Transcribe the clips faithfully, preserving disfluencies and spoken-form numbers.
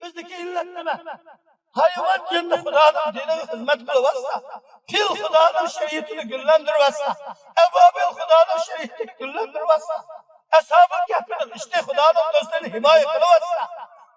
بىزدىكى ئىللەت نېمە؟ ھايۋان جەننى خۇدانىڭ دىنىغا خىزمەت قىلىۋاتسا، پىل خۇدانىڭ شەرىئىتىنى گۈللەندۈرۈۋاتسا، ئەبابىل خۇدانىڭ شەرىئىتىنى گۈللەندۈرۈۋاتسا، ئەسھابۇل كەھپىنىڭ ئىشتى خۇدانىڭ دوستىنى ھىمايە قىلىۋاتسا،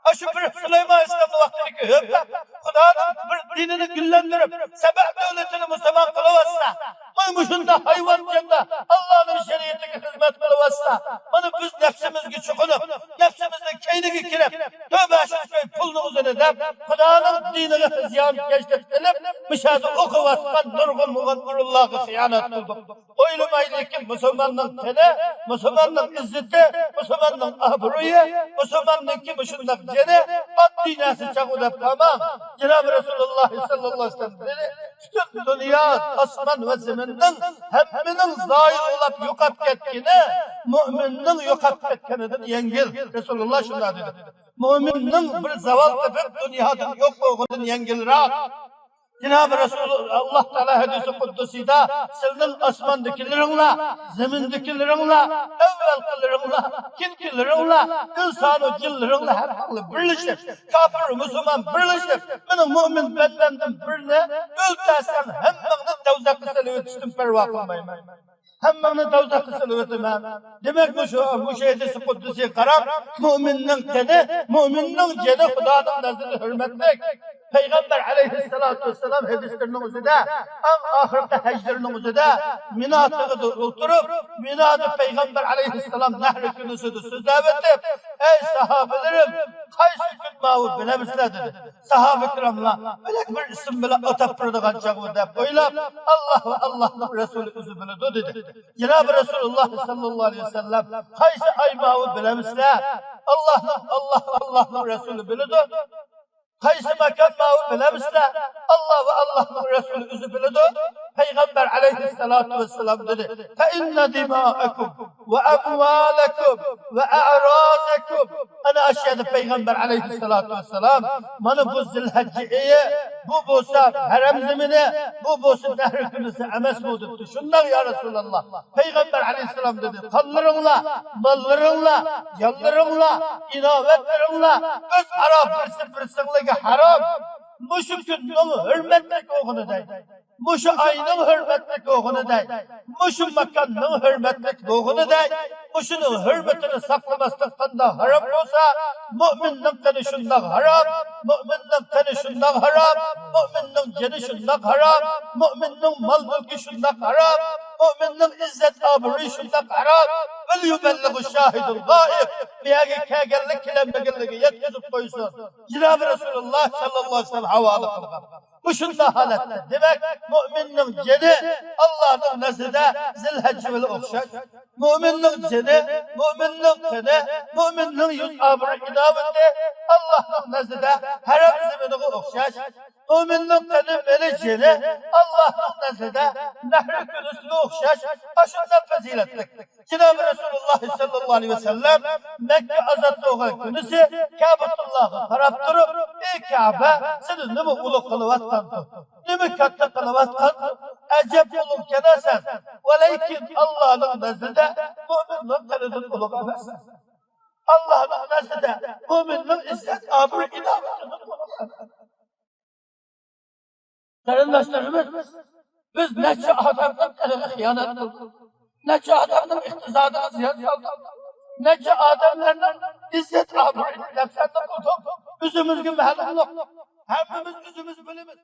ئاشۇ بىر سۇلايمان ئەلەيھىسسالامنىڭ ۋاقتىدىكى ھۆكۈمەت خۇدانىڭ بىر دىنىنى گۈللەندۈرۈپ، سەبە دۆلىتىنى مۇسۇلمان قىلىۋاتسا، مانا مۇشۇنداق ھايۋان جەننى ئاللانىڭ شەرىئىتىگە خىزمەت قىلىۋاتسا، مانا بىز نەپسىمىزگە چوقۇنۇپ، نەپسىمىزنىڭ كەينىگە كىرىپ، تۆت بەش يۈز كوي پۇلنىڭ ئۈزىنى دەپ، خۇدانىڭ دىنىغا زىيانكەشلىك قىلىپ، مۇشۇ يەردە ئوقۇۋاتقان نۇرغۇن نۇرغۇن ئورۇنلارغا خىيانەت قىلدۇق. ئويلىمايلىكىن، مۇسۇلماننىڭ قېنى، مۇسۇلماننىڭ ئىززىتى، مۇسۇلماننىڭ ئابرۇيى، مۇسۇلماننىڭكى مۇشۇنداق جېنى ئاددىي نەرسە چاغۇ دەپ قالماڭ. جانابى رەسۇلۇللا ساللاللاھۇ ئەلەيھى ۋەسەللەم دېدى، پۈتۈن دۇنيا، ئاسمان ۋە زېمىننىڭ ھەممىنىڭ زايىل بولاپ يوقاپ كەتكىنى مۆمىننىڭ يوقاپ كەتكىنىدىن يەڭگىل. رەسۇلۇللا شۇنداق دېدى. مۆمىننىڭ بىر زاۋال تېپىپ دۇنيادىن يوق بولغىنىدىن يەڭگىلراق. جانابى رەسۇل، ئاللا تائالا ھەدىسى قۇدسىدا، سىلىنىڭ ئاسماندىكىلىرىڭلار، زېمىندىكىلىرىڭلار، ئەۋۋەلقىلىرىڭلار، كېيىنكىلىرىڭلار، ئىنسانۇ جىنلىرىڭلار ھەممىڭلار بىرلىشىپ، كاپىر، مۇسۇلمان بىرلىشىپ، مېنىڭ مۆمىن بەندەمدىن بىرىنى ئۆلتۈرسەڭ، ھەممىڭنى دوزاخقا سېلىۋېتىشتىن پەرۋا قىلمايمەن. ھەممىڭنى دوزاخقا سېلىۋېتىمەن. دېمەك، مۇشۇ، مۇشۇ ھەدىسى قۇدسىغا قاراڭ، مۆمىننىڭ قېنى، مۆمىننىڭ جېنى خۇدانىڭ نەزىرىدە ھۆرمەتلىك. پەيغەمبەر ئەلەيھىسسالاتۇ ۋەسسالام ھەدىسلىرىنىڭ ئۆزىدە، ئەڭ ئاخىرقى ھەجلىرىنىڭ ئۆزىدە مىنا تېغىدا ئولتۇرۇپ، مىنادا پەيغەمبەر ئەلەيھىسسالام نەھر كۈنىسىدە سۆزلەۋېتىپ، ئەي ساھابىلىرىم، قايسى كۈن ماۋۇ بىلەمسىلەر؟ دېدى. ساھابە كىراملار، بەلكى بىر ئىسىم بىلەن ئاتاپ بېرىدىغان چاغ بۇ دەپ ئويلاپ، ئاللا ۋە ئاللانىڭ رەسۇلى ئۆزى بىلىدۇ، دېدى. جانابى رەسۇلۇللا ساللاللاھۇ ئەلەيھى ۋەسەللەم، قايسى ئاي ماۋۇ بىلەمسىلەر؟ ئاللانىڭ، ئاللا ۋە ئاللانىڭ رەسۇلى بىلىدۇ. قايسى ماكان ماۋۇ بىلەمسىلەر؟ ئاللا ۋە ئاللانىڭ رەسۇلى ئۆزى بىلىدۇ. پەيغەمبەر ئەلەيھىسسالاتۇ ۋەسسالام دېدى، فَإِنَّ دِمَاءَكُمْ وَأَمْوَالَكُمْ وَأَعْرَاضَكُمْ. ئەنە ئاشۇ يەردە پەيغەمبەر ئەلەيھىسسالاتۇ ۋەسسالام، مانا بۇ زىلھەججە ئېيى، بۇ بولسا ھەرەم زېمىنى، بۇ بولسا نەھر كۈنىسى ئەمەسمۇ؟ دەپتۇ. شۇنداق، يا رەسۇلاللا. پەيغەمبەر ئەلەيھىسسالام دېدى، قانلىرىڭلار، ماللىرىڭلار، جانلىرىڭلار، ئىناۋەتلىرىڭلار ئۆزئارا بىرسى بىرسىڭلارغا ھارام. مۇشۇ كۈننىڭ ھۆرمەتلىك بولغىنىدەك، مۇشۇ ئاينىڭ ھۆرمەتلىك بولغىنىدەك، مۇشۇ ماكاننىڭ ھۆرمەتلىك بولغىنىدەك، مۇشۇنىڭ ھۆرمىتىنى ساقلىماسلىق قانداق ھارام بولسا، مۆمىننىڭ قېنى شۇنداق ھارام، مۆمىننىڭ قېنى شۇنداق ھارام، مۆمىننىڭ جېنى شۇنداق ھارام، مۆمىننىڭ مال مۈلكى شۇنداق ھارام، مۆمىننىڭ ئىززەت ئابرۇيى شۇنداق ھارام. وَلْيُبَلِّغِ الشَّاهِدُ الْغَائِبَ. بۇ يەرگە كەلگەنلىك، كېلەلمىگەنلىكى يەتكۈزۈپ قويسۇن. جانابى رەسۇلۇللا ساللاللاھۇ ئەلەيھى ۋەسەللەم ھاۋالە قىلغان. مۇشۇنداق ھالەتتە، دېمەك، مۆمىننىڭ جېنى ئاللانىڭ نەزىرىدە زىلھەججە بىلەن ئوخشاش. مۆمىننىڭ جېنى، مۆمىننىڭ قېنى، مۆمىننىڭ يۈز ئابرۇي ئىناۋىتى ئاللانىڭ نەزىرىدە ھەرەم زېمىنىغا ئوخشاش. مۆمىننىڭ قېنى، مېلى، جېنى ئاللانىڭ نەزىرىدە نەھرى كۈنىسىگە ئوخشاش، ئاشۇنداق پەزىلەتلىك. جانابى رەسۇلۇللا ساللاللاھۇ ئەلەيھى ۋەسەللەم مەككە ئازاد بولغان كۈنىسى كەبىتۇللاغا قاراپ تۇرۇپ، ئى كەبە، سېنى نېمە ئۇلۇغ قىلىۋاتقاندۇ؟ نېمە كاتتا قىلىۋاتقاندۇ؟ ئەجەب ئۇلۇغكەن سەن. ۋەلەكىن ئاللانىڭ نەزىرىدە مۆمىننىڭ قېنىدىن ئۇلۇغ ئەمەس. ئاللانىڭ نەزىرىدە مۆمىننىڭ ئىززەت ئابرۇي ئىناۋىتىدىن ئۇلۇغ ئەمەس. قېرىنداشلىرىمىز، بىز نەچچە ئادەمنىڭ قېنىغا خىيانەت قىلدۇق، نەچچە ئادەمنىڭ ئىقتىسادىغا زىيان سالدۇق، نەچچە ئادەملەرنىڭ ئىززەت ئابرۇيىنى دەپسەندە قىلدۇق. ئۆزىمىزگە مەلۇملۇق، ھەممىمىز ئۆزىمىز بىلىمىز.